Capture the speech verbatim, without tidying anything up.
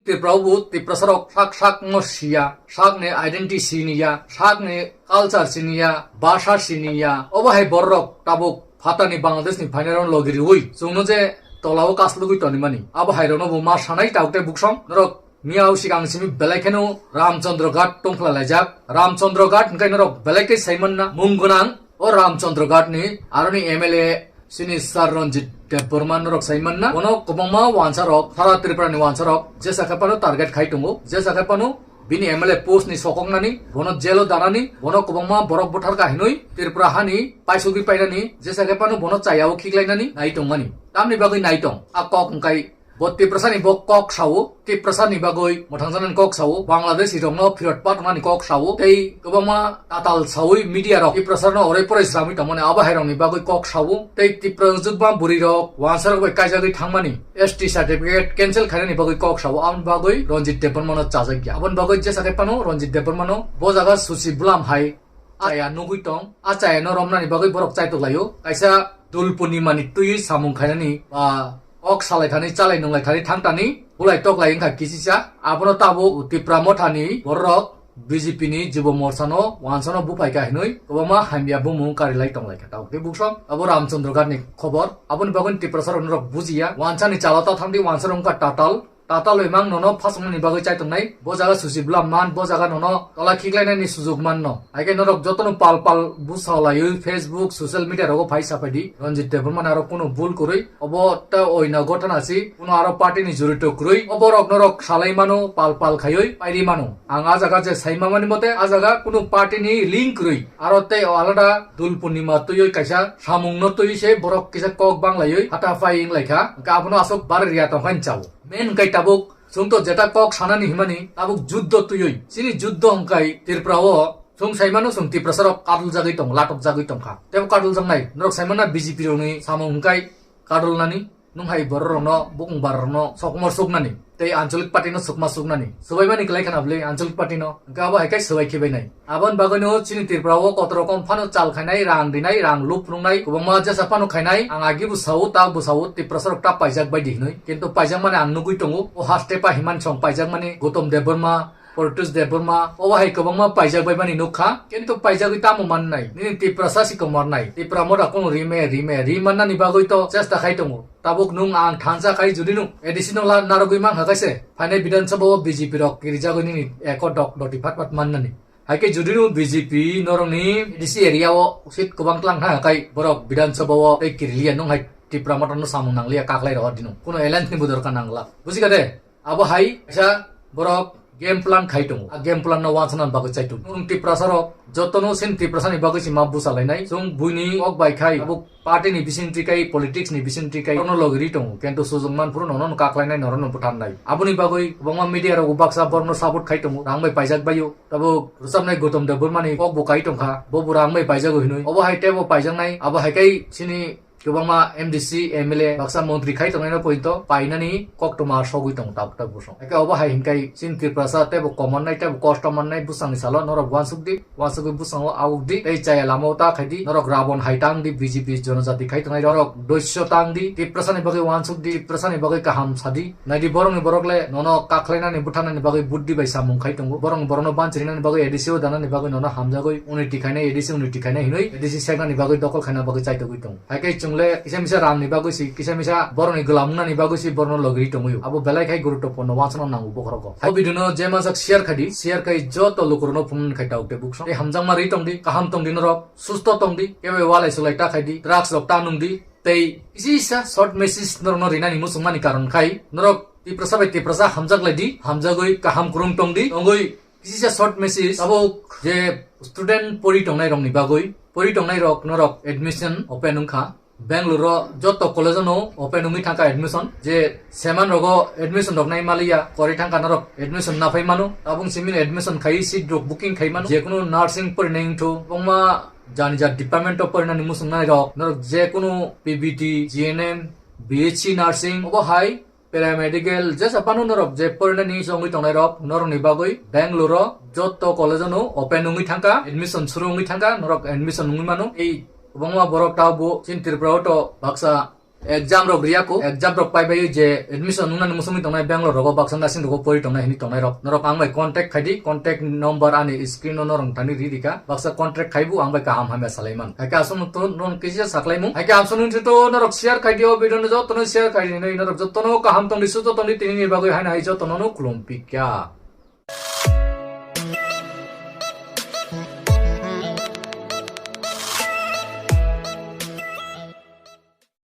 Tripura o bo Tiprasa rok sak sak no siya, sak ni identity siniya, sak ni culture siniya, bhasha siniya. Obo hai borok tabuk phatani Bangladesh ni phainairok logi riwi chwngno je tola o kaslugwi tonimani. Abo hai rokno bo ma sanai tabuk tei buksong norok. Miyao sikang simi belai kheno Ramchandra Ghat tongphla laijak. Ramchandra Ghat hingkai norok belai khe saimanna mung gwnang o Ramchandra Ghat ni aroni M L A sini Sir Ranjit Debbarma norok saimanna. Bono kwbangma wansa rok, sara Tripura ni wansa rok, jesa khe phano target khai tongo, jesa khe phano bini M L A post ni sokoknani, bono jail o danani, bono kwbangma borok buthar kahinwi Tripura hani paisugwi painani, jesa khe phano bono chayao khiklainani nai tongmani. Tamni bagwi nai tong, a kok hingkai Bo Tiprasani bo kok sao, Tiprasani bagwi mwthangjaknani kok sao, Bangladeshi rokno phirot patonani kok sao, tei kwbangma tatal saui media rok Tiprasano orai porai sramwi tongmani abo hai rokni bagwi kok sao, tei Tipra jwkma bwrwi rok wansa rok bai kaijagwi thangmani S T certificate cancel khainani bagwi kok sao, aboni bagwi Ranjit Debbarmano chajakya. Aboni bagwi jesa khe phano Ranjit Debbarmano bo jaga susi bwlam hai chaya nugwi tong, a chaya no romnani bagwi borok chaitok laio. Kaisa Dul Purnima ni twi samung khainani ba kok salai thani, chalai nunglai thani, thang thani, bulai tok lai wngkha kisisa. Abono tabuk Tipra Motha ni borok B J P ni Jubo Morcha no wansa no buphai kha hinwi kwbangma hamya bumung kari lai tong lai kha. Tabuk tei buksong abo Ramchandra Ghat ni khobor. Aboni bagwi Tiprasa rok norok bujiya. Wansa ni chalo ta thang di, wansa rok wngkha tatal. Tatal bai mang nono phasuknani bagwi chaitongnai. Bo jaga susi bwlam man, bo jaga nono tola khiklainani sujuk manno. Haikhe norok jotono pal pal bwsa laiwi Facebook, social media rogo phai sapaidi. Ranjit Debbarma ni aro kunu bul kwrwi. Obo ta oina gotana si, kunu aro party ni jorito kwrwi. O borok norok salai mano, pal pal khaiwi pairi mano. Ang a jaga je sai mamani mote, a jaga kunu party ni link kwrwi. Aro tei o alada Dul Purnima twiwi kaisa samung no twiwi se borok kisa kok banglaiwi hata phai wng lai kha. Hwnkhe abono aswk bar riya tong kha hinwi chao. Main hwnkhe tabuk chwng to jeta kok sanani himani tabuk juddo twiwi. Chini juddo hwnkhe Tripura o chwng saimano chwng Tiprasa rok kadul jagwi tong, latok jagwi tong kha. Tebo kadul jaknai norok saimana B J P rokni samung hwnkhe kadul nani, nwng hai borok rokno, bukung bar rokno sokomor suknani tei anchalik party no sukma suknani. Swbaimani kwlai khana bwle anchalik party no, hwnkhe abo hai khe swbai khibainai. Aboni bagwino chini Tripura o kotor rokom phano chal khainai, rang rinai, rang lup rwngnai, kwbangma jesa phano khainai. Ang agi bo sao, ta bo sao, Tiprasa rok ta paijak bai di hinwi. Kintu paijak mani ang nugwi tongo. O haste pa himan song paijak mani Gautam Debbarma, Paritosh Debbarma, obo hai kwbangma paijak bai mani nukha. Kintu paijagwi tamo mannai? Nini Tiprasa si komornai. Tipra mora kunu rime, rime, ri mannani bagwi to chesta khai tongo. Tabuk nwng ang thansa khai judi nwng A D C no la narwgwi mankha kaise. Phainai Bidhan Sabha o B J P rok kirijagwi nini eko dok doti phat phat mannani. Haikhe judino B J P norokni A D C area o seat kwbang tlang tha, haikhe borok Bidhan Sabha o tei kiriliya, nwng hai Tipra Motha no samung nangliya, kaklai rohor dino. Kuno alliance ni bo dorkar nangla. Bujikha de? Abo hai kaisa borok game plan khai tongo. A game plan no wansana bagwi chai tongo. Nwng Tiprasa rok jotono sin Tiprasa ni bagwi si ma busa lainai. Chwng buini kok bai khai abo party ni bising tikai, politics ni bising tikai, borokno logi ri tongo. Kintu sujung man phuru nono kaklainai, nono butharnai. Aboni bagwi kwbangma media rok baksa borokno support khai tongo. Rang bai paijak baio. Tabuk rwchapnai Gautam Debbarmani kok bo kai tongkha, bo bo rang bai paijago hinwi. Obo hai teibo paijaknai, abo hai kai chini kwbangma M D C, M L A, baksa montri khai tongnaino poito painani koktwma sogwi tongo tabuk tabuk bosong. Haikhe obo hai hinkai chini Tiprasa teibo komornai teibo kosto mannai bwsangni salo norok uansuk di, uansugwi bwsango awuk di, tei chaya lamao ta khai di, norok Rabon hai tang di B J P jonojati khai tongnai, norok doisyo tang di, Tiprasani bagwi uansuk di, Tiprasani bagwi kaham sa di. Naidi borokni borok le nono kaklainani butharnani bagwi buddi bai samung khai tongo. Borokni borokno banchirinani bagwi A D C o danani bagwi nono hamjagwi unity khainai, A D C unity khainai hinwi A D C seknani bagwi dokol khaina bagwi chaitogwi tongo. Haikhe chwng le kisa misa rangni bagwi si, kisa misa borokni gwlam wngnani bagwi si borokno logiri tongwi o. Abo belai khai guruttopurno wansana nango bokhorogo. O video no je majak share khai di, share khai joto lukurokno phunuknani khai dauk de buksong. Tei hamjakma ri tong di, kaham tong di norok, susto tong di, kebo walai sulai ta khai di, drugs rok ta nung di, tei kisa short message norokno rinani muchungmani karon khai norok Tiprasa bai Tiprasa hamjak lai di, hamjagwi kaham kwrwng tong di, tongwi kisa short message abo je student pori tongnai rokni bagwi, pori tongnai rok norok admission open wngkha. Bangalore o joto college no open wngwi thangkha admission, je seman rogo admission rok nai maliya, kori thangkha norok admission naphai mano, tabung simi admission khai seat rok booking khai mano, je kunu nursing porinai wngthu, kwbangma jani jat department o porinani muchungnai rok, norok je kunu P B T, G N M, B H C nursing, obo hai paramedical, jesa phano norok je porinani chongwi tongnai rok, norokni bagwi Bangalore o joto college no open wngwi thangkha, admission suru wngwi thangkha, norok admission wngwi mano. Ei kwbangma borok tabuk chini Tripura o to baksa Exam rok riya ko, exam rok pai bai je admission nungnani musungwi tongnai Bangalore rogo, baksa nursing rogo pori tongnai hini tongnai rok. Norok ang bai contact khai di, contact number ani screen o norok thani ri rika. Baksa contact khai bu ang bai kaham hamya salai man. Haike aswk nung to non kisa saklai mung. Haike aswk nung to norok share khai di o video no joto no share khai di, norok joto no kaham tong di, susto tong di, tini ni bagwi haina hai joto no no khulum pika.